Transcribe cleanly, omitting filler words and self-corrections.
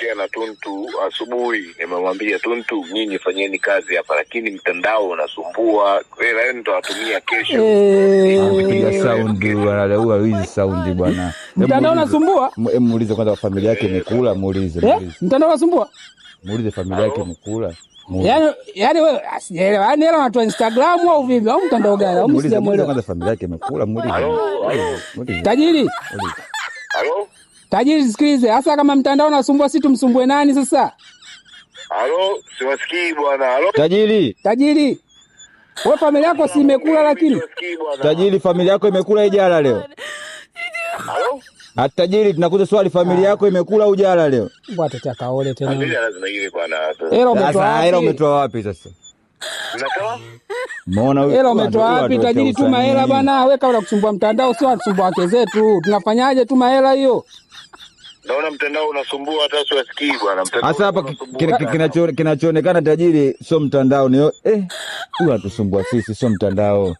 Nimeongea na Tuntu asubuhi, nimemwambia Tuntu, nyinyi fanyeni kazi hapa, lakini mtandao unasumbua. Hela yenu nitawatumia kesho. Anapiga sound bwana, hizi sound bwana. Mtandao unasumbua? Hebu muulize kwanza familia yake imekula, muulize, muulize. Mtandao unasumbua? Muulize familia yake imekula. Yaani wewe sijaelewa. Yaani hela unatoa Instagram au vipi? Au mtandao gani? Au Muulize sijamuelewa. kwanza familia yake imekula, muulize. Halo. Tajiri. Halo? Tajiri, sikilize. Hasa kama mtandao unasumbua, si tumsumbue nani sasa? Halo, siwasikii bwana. Halo? Tajiri. Tajiri. Wewe familia yako si imekula lakini? Siwasikii bwana. Tajiri, familia yako imekula ijara leo? Halo? Tajiri, tunakuja swali, familia yako imekula ujara leo? Bwana tutakaole tena. Familia lazima ile bwana. Hela umetoa Sasa hela wapi? umetoa wapi sasa? Mnasema? Umeona huyu? Hela umetoa wapi tajiri? Tuma hela bwana, wewe kama unakusumbua mtandao, sio atusumbua wake zetu. Tunafanyaje? Tuma hela hiyo. Naona mtandao unasumbua, hata siwasikii bwana. Mtandao Sasa hapa unasumbua. kinachoonekana tajiri sio mtandao ni huyu anatusumbua sisi, sio mtandao.